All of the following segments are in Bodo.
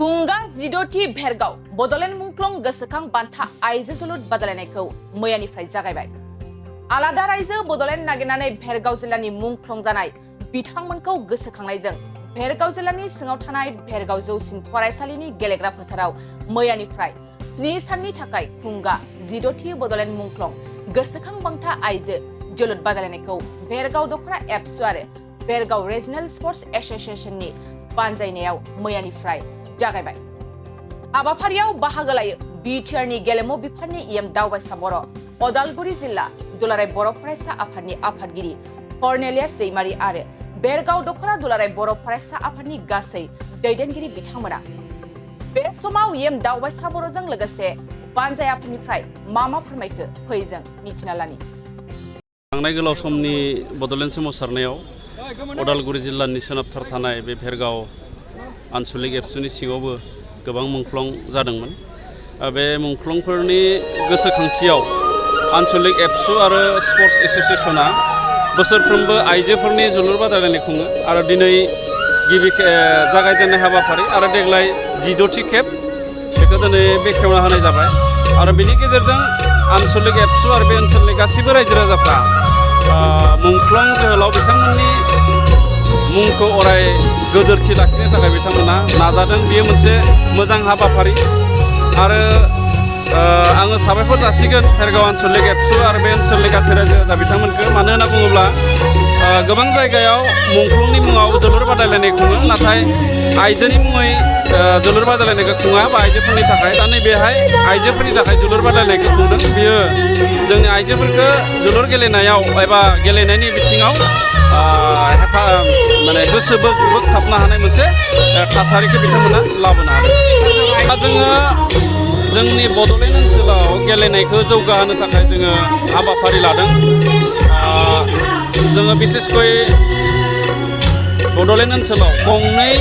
कुंगा जिद'थि भेरगाव बड'लेण्ड मुंख्लं गोसोखां बान्था आइजो जोलुर बादायलायनायखौ मैयानिफ्राय जागायबाय। आलादा रायजो बड'लेण्ड नागिरनानै भेरगाव जिल्लानि मुंख्लं जानाय बिथांमोनखौ गोसोखांनायजों भेरगाव जिल्लानि सिङाव थानाय भेरगाव जौसिन फरायसालिनि गेलेग्रा फोथाराव मैयानिफ्राय 2 साननि थाखाय कुंगा जिद'थि बड'लेण्ड मुंख्लं गोसोखां बान्था आइजो जोलुर बादायलायनायखौ भेरगाव दख'रा एबसु आरो भेरगाव रिजनेल स्पर्ट्स एसोसिएशननि बानजायनायाव मैयानिफ्राय जागायबाय। हाबाफारियाव बाहागो लायो बिटिआरनि गेलेमु बिफाननि इएम दावबायसा बर', अदालगुरि जिल्ला दुलाराय बर' फरायसा आफादनि आफादगिरि कर्नेलियास दैमारि आरो भेरगाव दख'रा दुलाराय बर' फरायसा आफादनि गासै दैदेनगिरि बिथांमोना। बे समाव इएम दावबायसा बर'जों लोगोसे बानजाय आफादनिफ्राय मा फोरमायखो फै जों मिथिना लानि। थांनाय गोलाव समनि बड'लेण्ड सोमावसारनायाव अदालगुरि जिल्लानि सोनाबथार थानाय बे भेरगाव आनसलिक एबसुनि सिङावबो गोबां मुंख्लं जादोंमोन। बे मुंख्लंफोरनि गोसोखांथियाव आनसलिक एबसु आरो स्पर्ट्स एसोसिएशना बोसोरफ्रोमबो आइजोफोरनि जोलुर बादायलायनाय खुङो आरो दिनै गिबि जागायजेननाय हाबाफारि आरो देग्लाय 16थि खेब बेखौ दिनै बेखेवना होनाय जाबाय आरो बेनि गेजेरजों आनसलिक एबसु आरो बे ओनसोलनि गासैबो रायजो राजाफ्रा मुंख्लं जोहोलाव बिथांमोननि मुंखौ अराय गोजोरथि लाखिनो थाखाय बिथांमोना नाजादों। बेयो मोनसे मोजां हाबाफारि आरो आङो साबायखर जासिगोन भेरगाव आनसलिक एबसु आरो बे ओनसोलनि गासै रायजो राजा बिथांमोनखौ। मानो होनना बुङोब्ला गोबां जायगायाव मुंख्लंनि मुङाव जोलुर बादायलायनाय खुङो, नाथाय आइजोनि मुङै जोलुर बादायलायनायखौ खुङा बा आइजोफोरनि थाखाय। दा नैबेहाय आइजोफोरनि थाखाय जोलुर बादायलायनायखौ खुंदों। बियो जोंनि आइजोफोरखौ जोलुर गेलेनायाव एबा गेलेनायनि बिथिङाव माने गोसो बोगथाबनो हानाय मोनसे थासारिखौ बिथांमोना लाबोनो हादों। दा जोङो जोंनि बड'लेण्ड ओनसोलाव गेलेनायखौ जौगाहोनो थाखाय जोङो हाबाफारि लादों। जोङो बिसेसकय बड'लेण्ड ओनसोलाव गंनै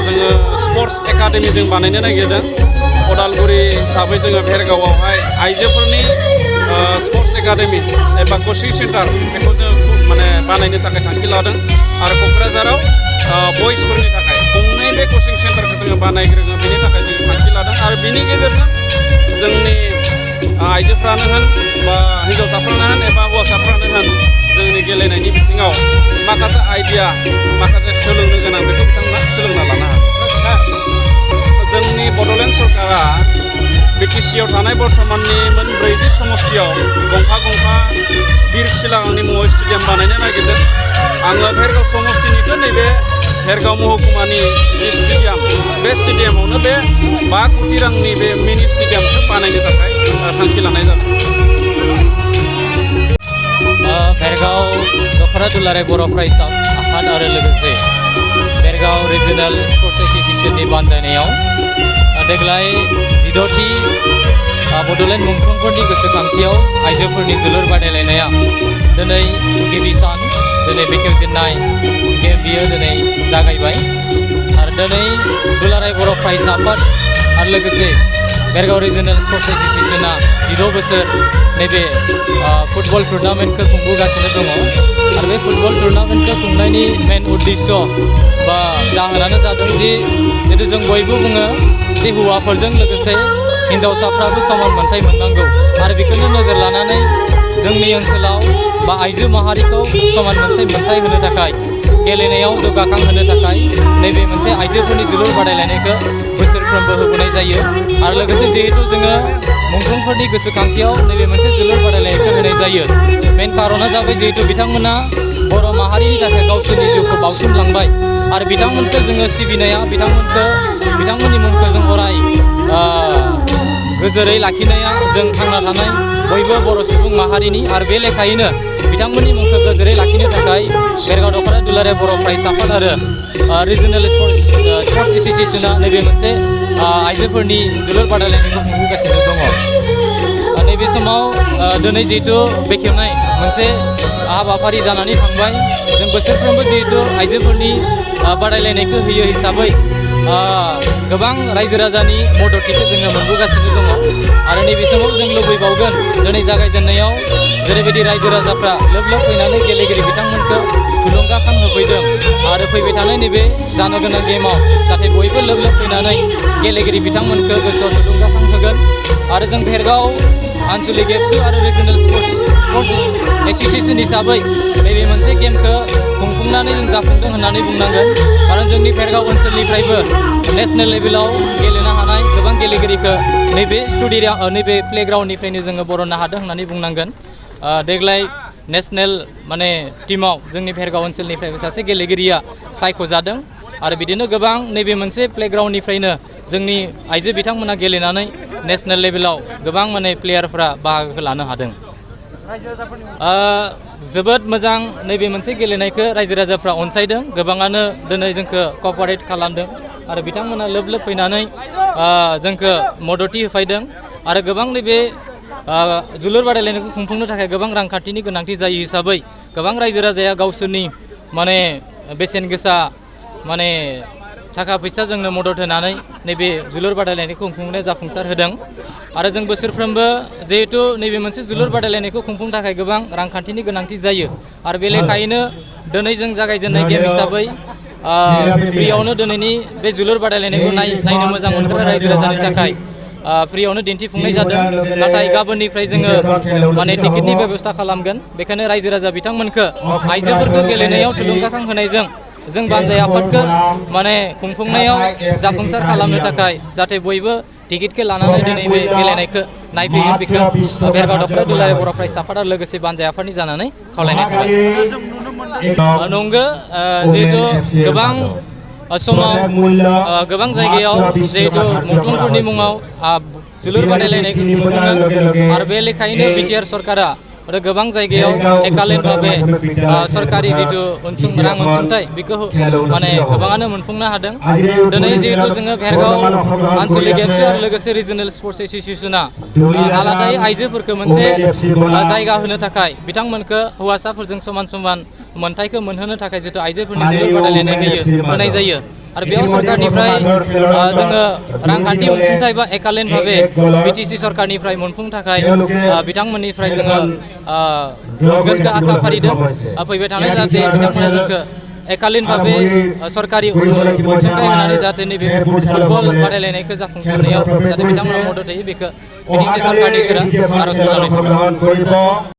जोङो स्पर्ट्स एकाडेमि जों बानायनो नागिरदों। अदालगुरि हिसाबै जोङो भेरगावआवहाय आइजोफोरनि स्पर्ट्स एकाडेमि एबा कचिं सेन्टार बेखौ जों माने बानायनो थाखाय थांखि लादों आरो क'क्राझाराव बयसफोरनि थाखाय गंनै बे कचिं सेन्टारखौ जोङो बानायग्रोङो बेनि थाखाय जोङो थांखि लादों आरो बेनि गेजेरजों जोंनि आइजोफ्रानो होन बा हिन्जावसाफ्रानो होन एबा हौवासाफ्रानो होन जोंनि गेलेनायनि बिथिङाव माखासे आइडिया माखासे सोलोंनो गोनां बेखौ बिथांमोना सोलोंना लानो हागोन। जोंनि बड'लेण्ड सरकारा बिटिसिआव थानाय बर्थमाननि मोन 40 समस्तियाव गंफा बिर सिलागांनि मुङाव स्टेडियाम बानायनो नागिरदों। आङो भेरगाव समस्तिनिखौ नैबे भेरगाव महकुमानि जि स्टेडियाम बे स्टेडियामावनो बे 5 कोटि रांनि बे मिनि स्टेडियामखौ बानायनो थाखाय थांखि लानाय जादों। भेरगाव दख'रा दुलाराय बर' फरायसा आफाद आरो लोगोसे भेरगाव रिजनेल स्पर्ट्स एसोसिएशननि बानजायनायाव देग्लाय 16थि बड'लेण्ड मुंख्लंफोरनि गोसोखांथियाव आइजोफोरनि जोलुर बादायलायनाया दिनै गिबि सान दिनै बेखेवजेननाय बियो दिनै जागायबाय आरो दिनै दुलाराय बर' फरायसा आफाद आरो लोगोसे भेरगाव रिजनेल स्पर्ट्स एसोसिएशना 16 बोसोर नैबे फुटबल टुर्नामेन्टखौ खुंबोगासिनो दङ आरो बे फुटबल टुर्नामेन्टखौ खुंनायनि मेन उद्देश्य बा जाहोनानो जादों जिहेतु जों बयबो बुङो जे हौवाफोरजों लोगोसे हिन्जावसाफ्राबो समान मोनथाय मोननांगौ आरो बेखौनो नोजोर लानानै जोंनि ओनसोलाव बा आइजो माहारिखौ समान मोनथाय होनो थाखाय गेलेनायाव जौगाखांहोनो थाखाय नैबे मोनसे आइजोफोरनि जोलुर बादायलायनायखौ बोसोरफ्रोमबो होबोनाय जायो आरो लोगोसे जिहेतु जोङो मुंख्लंफोरनि गोसोखांथियाव नैबे मोनसे जोलुर बादायलायनायखौ होनाय जायो। मेन कारना जाबाय जिहेतु बिथांमोना बर' माहारिनि थाखाय गावसोरनि जिउखौ बाउसोमलांबाय आरो बिथांमोनखौ जोङो सिबिनाया बिथांमोननि मुंखौ जों अराय गोजोरै लाखिनाया जों थांना थानाय बयबो बर' सुबुं माहारिनि आरो बे लेखायैनो बिथांमोननि मुंखौ गोजोरै लाखिनो थाखाय भेरगाव दख'रा दुलाराय बर' फरायसा आफाद आरो रिजनेल स्पर्ट्स एसोसिएशना नैबे मोनसे आइजोफोरनि जोलुर बादायलायनायखौ खुंबोगासिनो दङ। नैबे समाव दिनै जिहेतु बेखेवनाय मोनसे हाबाफारि जानानै थांबाय। जों बोसोरफ्रोमबो जिहेतु आइजोफोरनि बादायलायनायखौ होयो हिसाबै गोबां रायजो राजानि मददथिखौ जोङो मोनबोगासिनो दङ आरो नैबे समाव जों लुबैबावगोन दिनै जागायजेननायाव जेरैबायदि रायजो राजाफ्रा लोब लोब फैनानै गेलेगिरि बिथांमोनखौ थुलुंगाखां होफैदों आरो फैबाय थानाय नैबे जानो गोनां गेमाव जाहाथे बयबो लोब लोब फैनानै गेलेगिरि बिथांमोनखौ गोसोआव थुलुंगाखां होगोन आरो जों भेरगाव आनसलिक एबसु आरो रिजनेल स्पर्ट्स एस'सिएशन हिसाबै नैबे मोनसे गेमखौ खुंफुंनानै जों जाफुंदों होननानै बुंनांगोन खारन जोंनि भेरगाव ओनसोलनिफ्रायबो नेशनेल लेभेलाव गेलेनो हानाय गोबां गेलेगिरिखौ नैबे नैबे प्लेग्राउन्डनिफ्रायनो जोङो बरननो हादों होननानै बुंनांगोन देग्लाय नेशनेल माने टीमाव जोंनि भेरगाव ओनसोलनिफ्रायबो सासे गेलेगिरिया सायख'जादों आरो बिदिनो गोबां नैबे मोनसे प्लेग्राउन्डनिफ्रायनो जोंनि आइजो बिथांमोना गेलेनानै नेशनेल लेभेलाव गोबां माने प्लेयारफ्रा बाहागो लानो हादों जोबोद मोजां नैबे मोनसे गेलेनायखौ रायजो राजाफ्रा अनसायदों गोबाङानो दिनै जोंखौ कपारेट खालामदों आरो बिथांमोना लोब लोब फैनानै जोंखौ मददथि होफैदों आरो गोबां नैबे जोलुर बादायलायनायखौ खुंफुंनो थाखाय गोबां रांखान्थिनि गोनांथि जायो हिसाबै गोबां रायजो राजाया गावसोरनि माने बेसेन गोसा माने थाखा फैसा जोंनो मदद होनानै नैबे जोलुर बादायलायनायखौ खुंफुंनायाव जाफुंसार होदों आरो जों बोसोरफ्रोमबो जिहेथु नैबे मोनसे जोलुर बादायलायनायखौ खुंफुंनो थाखाय गोबां रांखान्थिनि गोनांथि जायो आरो बे लेखायैनो दिनै जों जागायजेननाय गेम हिसाबै फ्रियावनो दिनैनि बे जोलुर बादायलायनायखौ नायनो मोजां मोनग्रा रायजो राजानि थाखाय फ्रियावनो दिन्थिफुंनाय जादों नाथाय गाबोननिफ्राय जोङो माने टिकेटनि बेबस्था खालामगोन बेखायनो रायजो राजा बिथांमोनखौ आइजोफोरखौ गेलेनायाव थुलुंगाखां होनायजों जों बानजाय आफादखौ माने खुंफुंनायाव जाफुंसार खालामनो थाखाय जाहाथे बयबो टिकेटखौ लानानै दिनै बे गेलेनायखौ नायफैगोन बेखौ भेरगाव दखरा दुलाराय बर' फरायसा आफाद आरो लोगोसे बानजाय आफादनि जानानै खावलायनाय थाबाय नंगौ जिहेथु गोबां समाव गोबां जायगायाव जिहेतु मुंख्लंफोरनि मुङाव जोलुर बादायलायनायखौ खुंफुङो आरो बे लेखायैनो बिटिआर सरकारा आरो गोबां जायगायाव एकालेन भाबे सरकारि जितु रां अनसुंथाइ बेखौ माने गोबाङानो मोनफुंनो हादों दिनै जिहेतु जोङो भेरगाव आनसलिक एबसु आरो लोगोसे रिजनेल स्पर्ट्स एस'सिएशना आलादायै आइजोफोरखौ मोनसे जायगा होनो थाखाय बिथांमोनखौ हौवासाफोरजों समान समान मोनथायखौ मोनहोनो थाखाय जितु आइजोफोरनि जोलुर बादायलायनाय होनाय जायो आरो बेयाव सरकारनिफ्राय जोङो रांखान्थि अनसुंथाइ बा एकालेन भाबे बिटिसि सरकारनिफ्राय मोनफुंनो थाखाय बिथांमोननिफ्राय जोङो मोनगोनखौ आसा फारिदों फैबाय थानाय जाहाथे बिथांमोना जोंखौ एकालीन भाबे सरकारि अनसुंथाइ होनानै जाहाथे नैबे फुटबल बादायलायनायखौ जाफुंसारनायाव जाहाथे बिथांमोना मदद होयो बेखौ बिटिसि सरकारनिफ्राय आर'ज खालामनाय जाबाय।